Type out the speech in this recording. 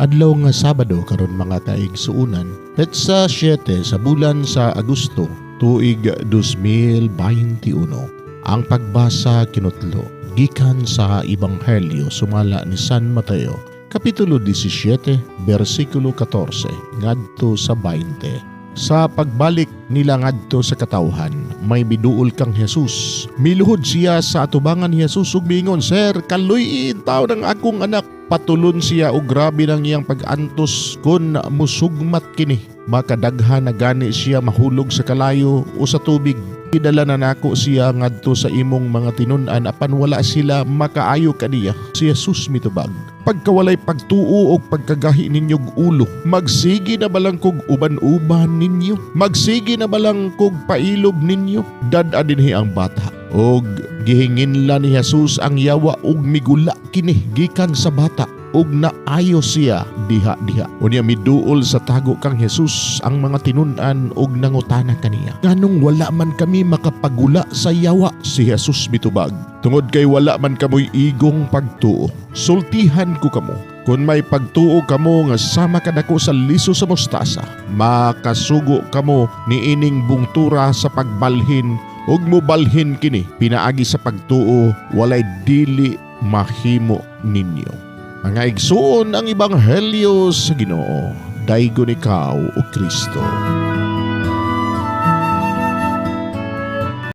Adlaw nga Sabado karon, mga kaigsuunan, petsa 7 sa bulan sa Agosto, tuig 2021. Ang pagbasa kinutlo gikan sa Ebanghelyo sumala ni San Mateo, Kapitulo 17, versikulo 14 ngadto sa 20. Sa pagbalik nila ngadto sa katawhan, may miduol kang Jesus. Miluhod siya sa atubangan ni Jesus ug miingon, "Sir, kaluy-i taon ang akong anak. Patulon siya og grabe nang iyang pag-antos. Kun musugmat kini, makadaghan na gani siya mahulog sa kalayo o sa tubig. Gidala na nako siya ngadto sa imong mga tinun-an apan wala sila makaayo kaniya." Si Jesus mitubag, "Pagkawalay pagtuo og pagkagahi ninyog ulo, magsige na balang kog uban-uban ninyo? Magsige na balang kog pailob ninyo? Dad-a dinhi ang bata." Og gihinginla ni Jesus ang yawa ug migula kini gikan sa bata ug naayo siya diha-diha. Unya miduol sa tago kang Jesus ang mga tinun-an ug nangutana kaniya, "Nganong wala man kami makapagula sa yawa?" Si Jesus mitubag, "Tungod kay wala man kamoy igong pagtuo. Sultihan ko kamo, kung may pagtuo kamo nga sama kadako sa liso sa mustasa, makasugo kamo niining bungtura sa pagbalhin ug mobalhin kini. Pinaagi sa pagtuo, walay dili mahimo ninyo." Mga igsuon, ang Ebanghelyo sa Ginoo. Daygon ikaw, o Kristo.